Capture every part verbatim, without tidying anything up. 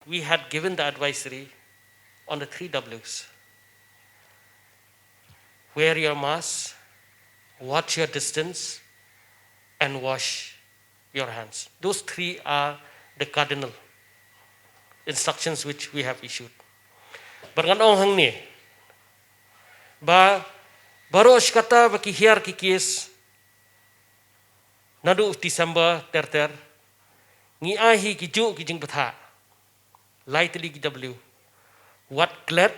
We had given the advisory on the three W's. Wear your mask, watch your distance, and wash your hands. Those three are the cardinal instructions which we have issued. Bad ngan ong hangne ba baroh shi katta ba ki hiar ki case naduh December ter ter, ngi ai hi ki juh ki jingbthah lai tylli ki W. Wat klet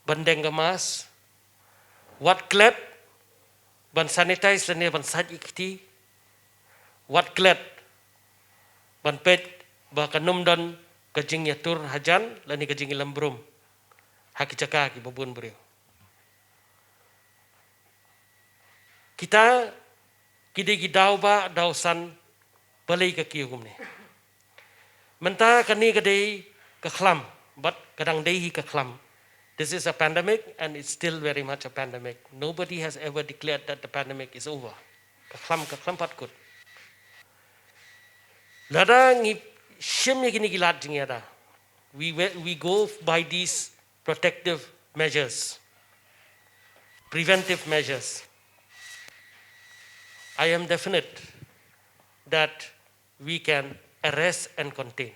ban deng ka mask, wat klet ban sanitize lane ban sait ïa ki kti, wat klet ban peit ba kan ym don ka jingïatur hajan lane ka jingïalam brum ha ki jaka kiba bun briew. Kita ki dei ki daw ba daw san balei ka kiew kumne. Mynta kane ka dei ka khlam, bad ka dang dei hi ka khlam. This is a pandemic and it's still very much a pandemic. Nobody has ever declared that the pandemic is over. Ka khlam, ka khlam pat kut. Lada ngi shim ïa kine ki lad jingïada, we, we, we go by these protective measures, preventive measures. I am definite that we can arrest and contain.